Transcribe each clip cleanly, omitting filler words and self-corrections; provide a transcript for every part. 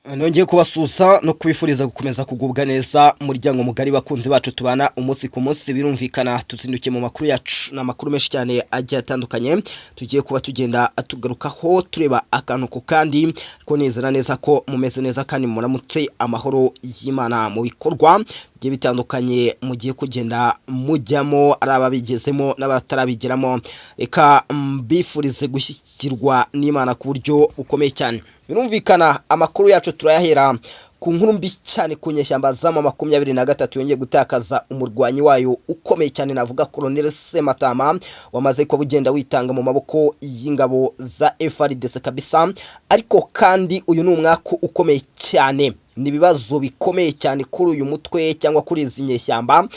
Nongeye kubasuhuza no kubifuriza gukomeza kugubwa neza, muryango mugari, bakunzi bacu tubana umunsi ku munsi. Birumvikana tuzindukiye mu makuru yacu, ni amakuru menshi cyane agiye atandukanye tugiye kuba tugenda tugarukaho, tureba akantu ku kandi. Ko nizera neza ko mumeze neza kandi muramutse amahoro y'Imana mu bikorwa bigiye bitandukanye mugiye kugenda mujyamo, ari ababigezemo n'abatarabigeramo. Reka mbifurize gushyigikirwa n'Imana ku buryo bukomeye cyane. Birumvikana amakuru yacu turayahera ku nkuru mbi cyane ku nyeshyamba z'ama 23 yongeye gutakaza umurwanyi wayo ukomeye cyane, navuga Colonel Sematama, wamaze kuba ugenda witanga mu maboko y'ingabo za FARDC kabisa. Ariko kandi uyu ni umwaka ukomeye cyane, ni ibibazo bikomeye cyane kuri uyu mutwe cyangwa kuri izi nyeshyamba,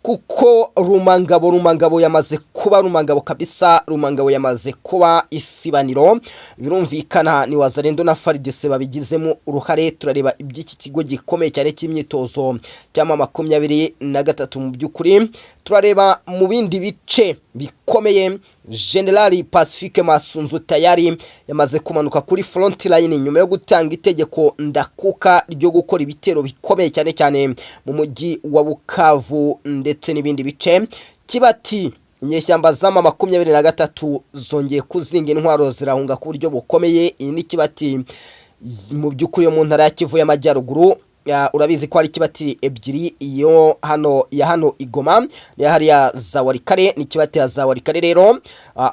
kuko Rumangabo yamaze kuba Rumangabo kabisa. Rumangabo yamaze kuba isibaniro. Birumvikana ni Wazalendo na FARDC babigizemo uruhare. Turareba iby'iki kigo gikomeye cyane cy'imyitozo cy'ama 23. Mu by'ukuri turareba mu bindi bice bikomeye, General Pacifique Masunzu tayari yamaze kumanuka kuri front line nyuma yo gutanga itegeko ndakuka ryo gukora ibitero bikomeye cyane cyane mu mujyi wa Bukavu ndetse n'ibindi bice. Kibati, inyeshyamba z'ama 23 zongeye kuzinga intwaro zirahunga ku buryo bukomeye. Iyi ni Kibati mu by'ukuri yo mu ntara ya Kivu y'Amajyaruguru. Urabizi ko hari Kibati ebyiri, iyo hano ya hano Igoma ya hariya za Walikale, ni Kibati ya za Walikale. Rero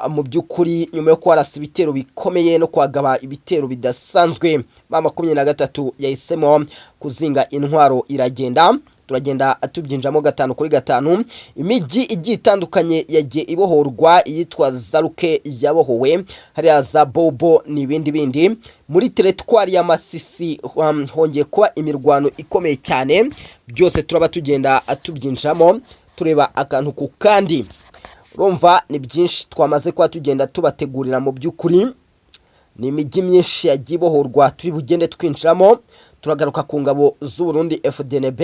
mu by'ukuri nyuma yo kwarasa ibitero bikomeye no kwagaba ibitero bidasanzwe, ma 23 yahisemo kuzinga intwaro iragenda. Turagenda tubyinjamo gatanu kuri gatanu. Imijyi igiye itandukanye yagiye ibohorwa, iyitwa Zaruke yabohowe, hariya za Bobo n'ibindi bindi. Muri teritwari ya Masisi hongeye kuba imirwano ikomeye cyane. Byose turaba tugenda tubyinjiramo, tureba akantu ku kandi. Urumva ni byinshi twamaze kuba tugenda tubategurira. Mu by'ukuri ni imijyi myinshi yagiye ibohorwa turi bugende twinjiramo. Turagaruka ku ngabo z'u Burundi FDNB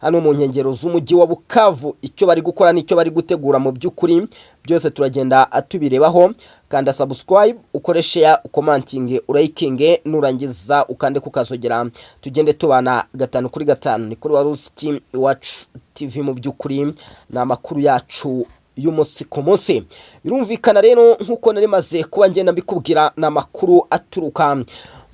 hano mu nkengero z'umujyi wa Bukavu, icyo bari gukora n'icyo bari gutegura. Mu by'ukuri byose turagenda tubirebaho. Kanda subscribe, ukore share, ucommentinge, urayikinge, nurangiza ukande kukazogera, tugende tubana gatanu kuri gatanu. Ni kuri Warusiki Iwacu TV. Mu by'ukuri ni amakuru yacu y'umunsi ku munsi. Birumvikana rero, nk'uko nari maze kuba ngenda mbikubwira, ni amakuru aturuka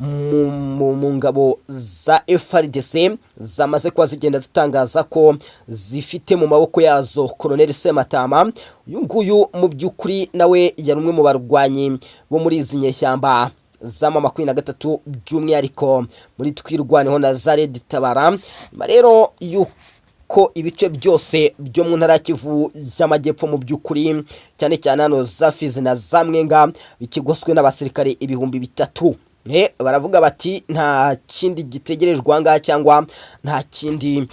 mu ngabo za FARDC zamaze kuba zigenda zitangaza ko zifite mu maboko yazo Colonel Sematama. Uyu nguyu mu by'ukuri nawe yari umwe mu barwanyi bo muri izi nyeshyamba z'ama 23, by'umwihariko muri Twirwaneho na za Red Tabara. Nyuma rero yuko ibice byose byo mu ntara ya Kivu y'Amajyepfo, mu by'ukuri cyane cyane hano za Fizi na za Mwenga, bikigoswe n'abasirikare 3000, baravuga bati nta kindi gitegerejwe aha ngaha cyangwa nta kindi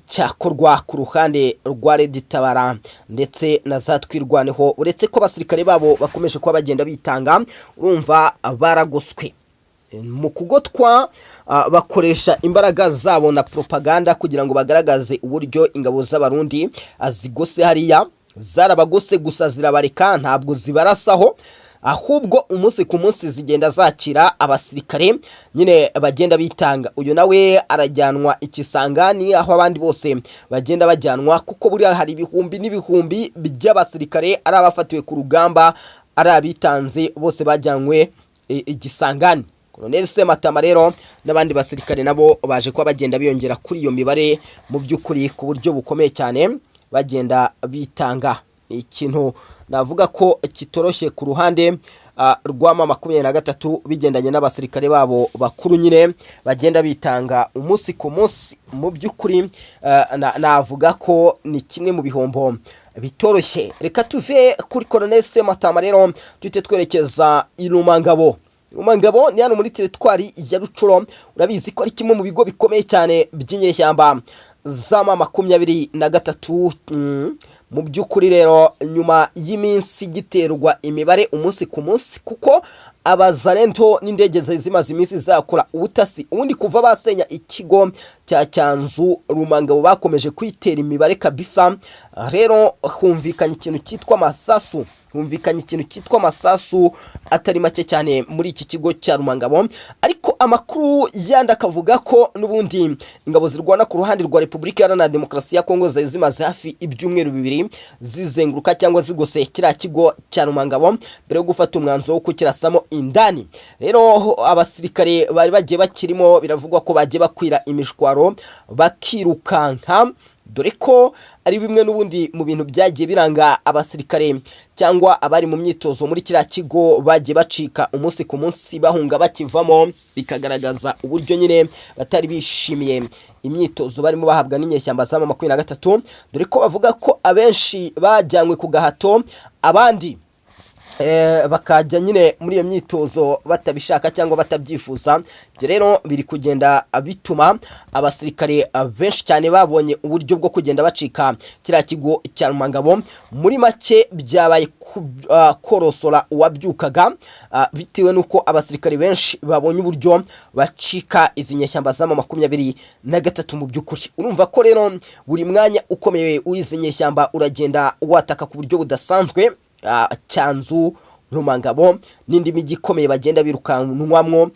cyakorwa ku ruhande rwa Red Tabara ndetse na za Twirwaneho, uretse ko abasirikare babo bakomeje kuba bagenda bitanga. Urumva baragoswe. Mu kugotwa bakoresha imbaraga zabo na propaganda kugira ngo bagaragaze uburyo ingabo z'Abarundi zigose hariya. Zarabagose gusa zirabareka, ntabwo zibarasaho, ahubwo umunsi ku munsi zigenda zakira abasirikare nyine bagenda bitanga. Uyu nawe arajyanwa ikisangani, aho abandi bose bagenda bajyanwa, kuko buriya hari ibihumbi n'ibihumbi by'abasirikare, ari abafatiwe ku rugamba, ari abitanze, bose bajyanywe igisangani. Colonel Sematama rero n'abandi basirikare nabo baje kuba bagenda biyongera kuri iyo mibare, mu by'ukuri ku buryo bukomeye cyane bagenda bitanga. Ni ikintu navuga ko kitoroshye ku ruhande rw'ama 23, bigendanye n'abasirikare babo bakuru nyine bagenda bitanga umunsi ku munsi. Mu by'ukuri navuga ko ni kimwe mu bihombo bitoroshye. Reka tuve kuri Colonel Sematama rero, tuhite twerekeza i Rumangabo. Rumangabo ni hano muri teritwari ya Rutshuru. Urabizi ko ari kimwe mu bigo bikomeye cyane by'inyeshyamba z'ama 23. Mu by'ukuri rero nyuma y'iminsi giterwa imibare umunsi ku munsi, kuko Abazalendo n'indege zari zimaze iminsi zakora ubutasi. Ubundi kuva basenya ikigo cya Cyanzu Rumangabo, bakomeje kwitera imibare kabisa. Rero humvikanye ikintu cyitwa amasasu, humvikanye ikintu cyitwa amasasu atari make cyane muri iki kigo cya Rumangabo. Ariko amakuru yandi akavuga ko n'ubundi ingabo zirwana ku ruhande rwa Repubulika Iharanira Demokarasi ya Kongo zari zimaze hafi ibyumweru 2 zizenguruka cyangwa zigose kiriya kigo cya Rumangabo mbere yo gufata umwanzuro wo kukirasamo indani. Rero abasirikare bari bagiye bakirimo, biravugwa ko bagiye bakwira imishwaro bakirukanka, dore ko ari bimwe n'ubundi mu bintu byagiye biranga abasirikare cyangwa abari mu myitozo muri kiriya kigo, bagiye bacika umunsi ku munsi, bahunga bakivamo, bikagaragaza uburyo nyine batari bishimiye imyitozo barimo bahabwa n'inyeshyamba za 23, dore ko bavuga ko abenshi bajyanywe ku gahato, abandi bakajya nyine muri iyo myitozo batabishaka cyangwa batabyifuza. Ibyo rero biri kugenda bituma abasirikare benshi cyane babonye uburyo bwo kugenda bacika kiriya kigo cya Rumangabo. Muri make byabaye korosora uwabyukaga, bitewe n'uko abasirikare benshi babonye uburyo bacika izi nyeshyamba za 23. Mu by'ukuri urumva ko rero buri mwanya ukomeye w'izi nyeshyamba uragenda wataka ku buryo budasanzwe. Cyanzu, Rumangabo n'indi mijyi ikomeye bagenda birukanwamwo,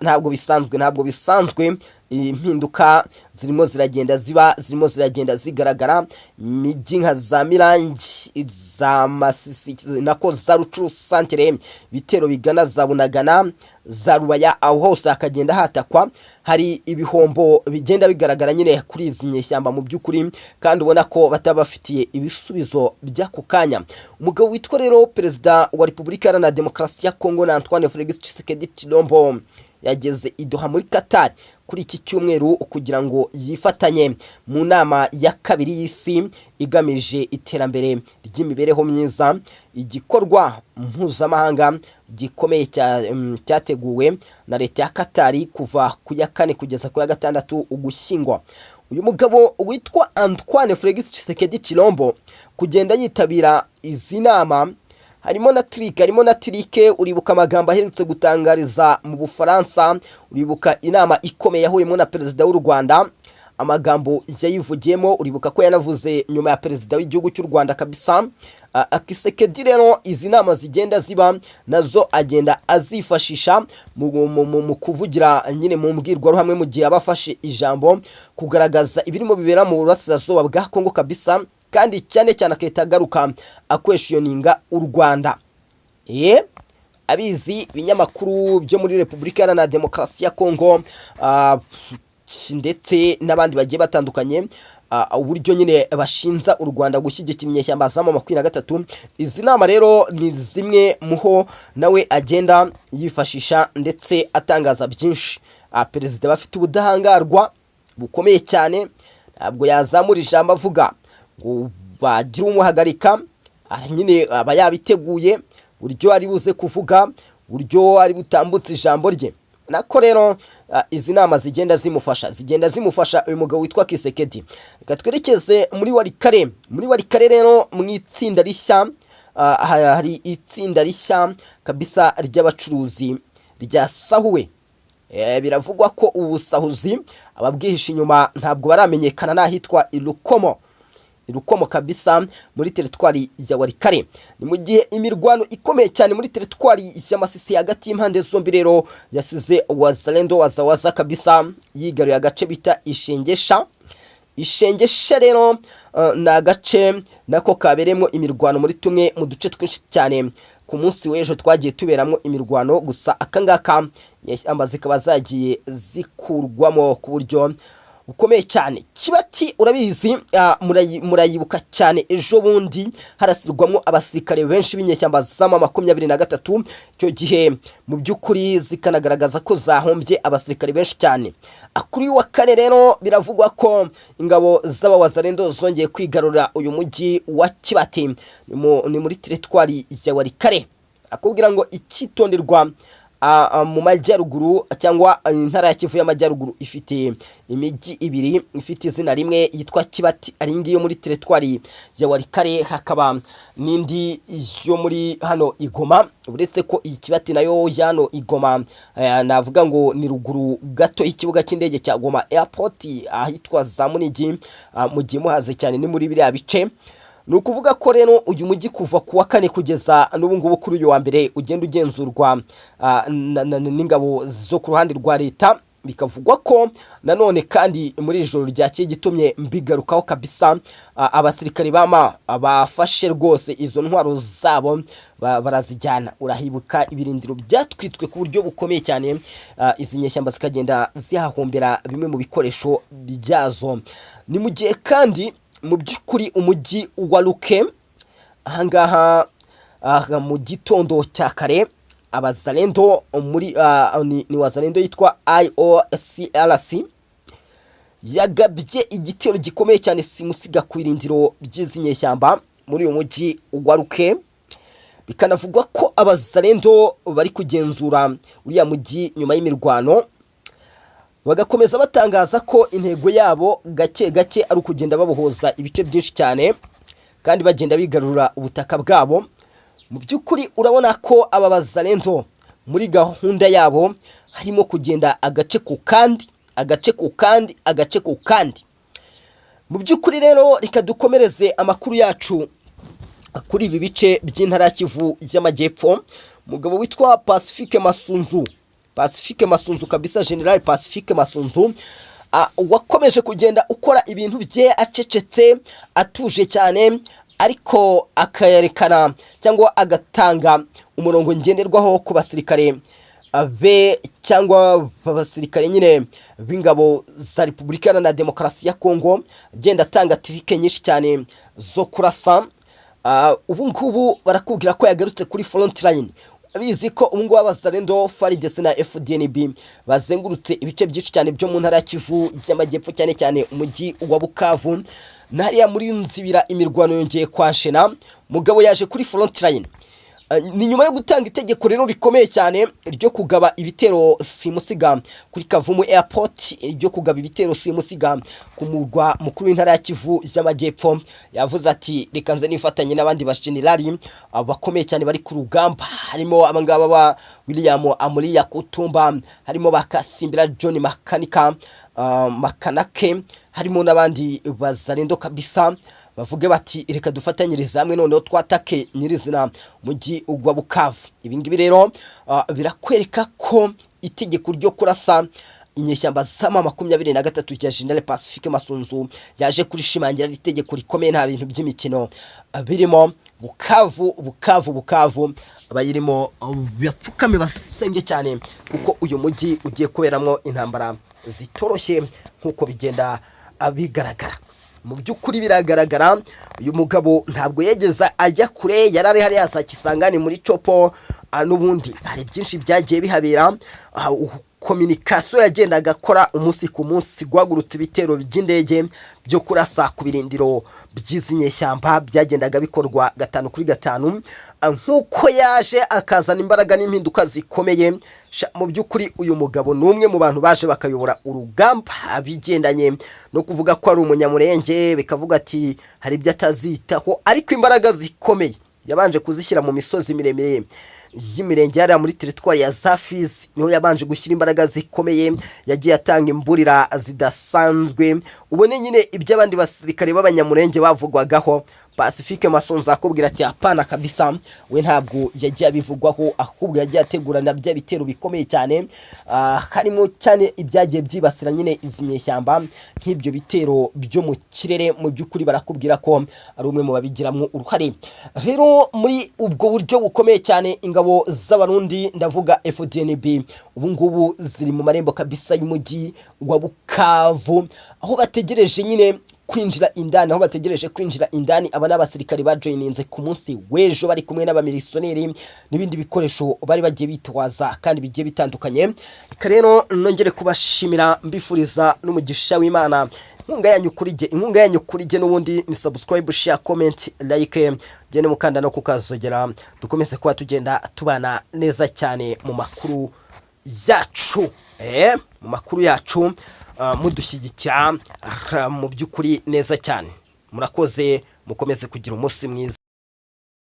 ntabwo bisanzwe, ntabwo bisanzwe. Impinduka zirimo ziragenda ziba, zirimo ziragenda zigaragara. Imijyi nka za Mirangi, za Masisi, nako za Rucuru santere, ibitero bigana za Bunagana, za Rubaya, aho hose hakagenda hatakwa. Hari ibihombo bigenda bigaragara nyine kuri izi nyeshyamba mu by'ukuri, kandi ubona ko bataba bafitiye ibisubizo by'ako kanya. Umugabo witwa rero Perezida wa Repubulika Iharanira Demokarasi ya Kongo na Antoine Felix Tshisekedi Tshilombo yageze i Doha muri Qatar kuri iki cyumweru kugira ngo yifatanye mu nama ya kabiri y'isi igamije iterambere ry'imibereho myiza, igikorwa mpuzamahanga gikomeye cyateguwe na leta ya Qatar kuva ku ya 4 kugeza ku ya 6 Ugushyingo. Uyu mugabo witwa Antoine Felix Tshisekedi Tshilombo kugenda yitabira izi nama harimo na trick, harimo na trick. Uribuka amagambo aherutse gutangariza mu Bufaransa, uribuka inama ikomeye yahuyemo na Perezida w'u Rwanda, amagambo yayivugiyemo. Uribuka ko yanavuze nyuma ya Perezida w'igihugu cy'u Rwanda kabisa. Tshisekedi rero izi nama zigenda ziba nazo agenda azifashisha mu kuvugira nyine mu mbwirwaruhamwe, mu gihe aba afashe ijambo, kugaragaza ibirimo bibera mu burasirazuba bwa Kongo kabisa, kandi cyane cyane akahita agaruka aquestioninga u Rwanda. Abizi ibinyamakuru byo muri Repubulika Iharanira Demokarasi ya Kongo ndetse n'abandi bagiye batandukanye, uburyo nyine bashinza u Rwanda gushyigikira inyeshyamba za 23. Izi nama rero ni zimwe muho nawe agenda yifashisha ndetse atangaza byinshi. Perezida bafite ubudahangarwa bukomeye cyane, ntabwo yazamura ijambo avuga ngo bagire umuhagarika. Nyine aba yabiteguye buryo ari buze kuvuga, buryo ari butambutse ijambo rye. Nako rero izi nama zigenda zimufasha, zigenda zimufasha uyu mugabo witwa Tshisekedi. Reka twerekeze muri Walikale. Muri Walikale rero mu itsinda rishya, hari itsinda rishya kabisa ry'abacuruzi ryasahuwe. Biravugwa ko ubusahuzi ababwihishe inyuma ntabwo baramenyekana, n'ahitwa Irukomo, Irukomo kabisa, muri teritwari ya Walikale. Ni mu gihe imirwano ikomeye cyane muri teritwari ya Masisi hagati y'impande zombi rero yasize Wazalendo wazawaza kabisa yigaruye agace bita Ishengesha. Ishengesha rero ni agace nako kabereyemo imirwano muri tumwe mu duce twinshi cyane ku munsi w'ejo twagiye tuberamo imirwano. Gusa akangaka inyeshyamba zikaba zagiye zikurwamo ku buryo bukomeye cyane. Kibati urabizi, murayibuka cyane, ejo bundi harasirwamo abasirikare benshi b'inyeshyamba z'ama 23. Icyo gihe mu by'ukuri zikanagaragaza ko zahombye abasirikare benshi cyane. Kuri uyu wa kane rero biravugwa ko ingabo z'abawazalendo zongeye kwigarurira uyu mujyi wa Kibati, ni muri teritwari ya Walikale. Akubwira ngo icyitonderwa, Mu majyaruguru cyangwa intara ya Kivu y'Amajyaruguru ifite imijyi ibiri ifite izina rimwe yitwa Kibati, ari iyi ngiyi yo muri teritwari ya Walikale, hakaba n'indi yo muri hano i Goma. Uretse ko iyi Kibati nayo ya hano i Goma, navuga ngo ni ruguru gato y'ikibuga cy'indege cya Goma Airport, ahitwa za Munigi, mu gihe muhaze cyane ni muri biriya bice. Ni ukuvuga ko rero uyu mujyi kuva ku wa kane kugeza n'ubu ngubu kuri uyu wa mbere ugenda ugenzurwa n'ingabo zo ku ruhande rwa leta. Bikavugwa ko nanone kandi muri iri joro ryakeye, gitumye mbigarukaho kabisa, abasirikare bama bafashe rwose izo ntwaro zabo barazijyana. Urahibuka ibirindiro byatwitswe ku buryo bukomeye cyane, izi nyeshyamba zikagenda zihahombera bimwe mu bikoresho byazo. Ni mu gihe kandi mu by'ukuri umujyi wa Luke ahangaha mu gitondo cya kare abazalendo muri ni wazalendo yitwa IOCRC yagabye igitero gikomeye cyane simusiga ku irindiro by'izi nyeshyamba muri uyu mujyi wa Luke. Bikanavugwa ko abazalendo bari kugenzura uriya mujyi nyuma y'imirwano, bagakomeza batangaza ko intego yabo gake gake ari ukugenda babohoza ibice byinshi cyane kandi bagenda bigarurira ubutaka bwabo. Mu by'ukuri urabona ko aba bazalendo muri gahunda yabo harimo kugenda agace ku kandi, agace ku kandi, agace ku kandi. Mu by'ukuri rero reka dukomereze amakuru yacu kuri ibi bice by'intara ya Kivu y'Amajyepfo. Umugabo witwa Pacifique Masunzu, Pacifique Masunzu kabisa, General Pacifique Masunzu, wakomeje kugenda ukora ibintu bye acecetse, atuje cyane, ariko akayerekana cyangwa agatanga umurongo ngenderwaho ku basirikare be cyangwa abasirikare nyine b'ingabo za Repubulika Iharanira Demokarasi ya Kongo, agenda atanga trick nyinshi cyane zo kurasa. Ubu ngubu barakubwira ko yagarutse kuri front line. Abizi ko ubu ngubu abazalendo, FARDC na FDNB bazengurutse ibice byinshi cyane byo mu ntara ya Kivu y'Amajyepfo, cyane cyane umujyi wa Bukavu na hariya muri Nzibira, imirwano yongeye kwashena. Mugabo yaje kuri front line. Ni nyuma yo gutanga itegeko rero rikomeye cyane ryo kugaba ibitero simusiga kuri Kavumu Airport, ryo kugaba ibitero simusiga ku murwa mukuru w'intara ya Kivu y'Amajyepfo. Yavuze ati: "Reka nze nifatanye n'abandi bajenerali bakomeye cyane bari ku rugamba, harimo abangaba ba William Amuri Yakutumba, harimo ba Kasimbira John Makanika, Makanake, harimo n'abandi bazalendo kabisa." Bavuge bati: "Reka dufatanyirize hamwe noneho twatake nyirizina mujyi wa Bukavu." Ibi ngibi rero birakwereka ko itegeko ryo kurasa inyeshyamba z'ama 23 rya General Pacifique Masunzu yaje kurishimangira ari itegeko rikomeye, nta bintu by'imikino birimo. Bukavu, Bukavu, Bukavu, abayirimo bapfukame basenge cyane, kuko uyu mujyi ugiye kuberamo intambara zitoroshye nk'uko bigenda bigaragara. Mu by'ukuri biragaragara, uyu mugabo ntabwo yegeza ajya kure, yari ari hariya za Kisangani muri Tshopo. N'ubundi hari byinshi byagiye bihabera, communication yagendaga akora umunsi ku munsi, guhagurutsa ibitero by'indege byo kurasa ku birindiro by'izi nyeshyamba byagendaga bikorwa gatanu kuri gatanu. Nk'uko yaje akazana imbaraga n'impinduka zikomeye. Mu by'ukuri uyu mugabo ni umwe mu bantu baje bakayobora urugamba, bigendanye no kuvuga ko ari umunyamurenge, bikavuga ati hari ibyo atazitaho, ariko imbaraga zikomeye yabanje kuzishyira mu misozi miremire y'imirenge hariya muri teritwari ya za Fizi, niho yabanje gushyira imbaraga zikomeye. Yagiye atanga imburira zidasanzwe, ubone nyine ibyo abandi basirikare b'abanyamurenge bavugwagaho, Pacifique Masunzu akubwira ati: "Hapana kabisa." We ntabwo yagiye abivugwaho, ahubwo yagiye ategura bya bitero bikomeye cyane, harimo cyane ibyagiye byibasira nyine izi nyeshyamba, nk'ibyo bitero byo mu kirere. Mu by'ukuri barakubwira ko ari umwe mu babigiramo uruhare. Rero muri ubwo buryo bukomeye cyane, ingabo z'Abarundi, ndavuga FDNB, ubu ngubu ziri mu marembo kabisa y'umujyi wa Bukavu, aho bategereje nyine. kwinjira indani, aho bategereje kwinjira indani. Aba ni abasirikari bajoyininze ku munsi w'ejo, bari kumwe n'abamilisiyoneri n'ibindi bikoresho bari bagiye bitwaza kandi bigiye bitandukanye. Reka rero nongere kubashimira, mbifuriza n'umugisha w'Imana. Inkunga yanyu kuri jye, inkunga yanyu kuri jye n'ubundi ni subscribe, share, comment, like, gende mukanda no kukazogera, dukomeze kuba tugenda tubana neza cyane mu makuru yacu, mu makuru yacu, mudushyigikira mu by'ukuri neza cyane. Murakoze, mukomeze kugira umunsi mwiza.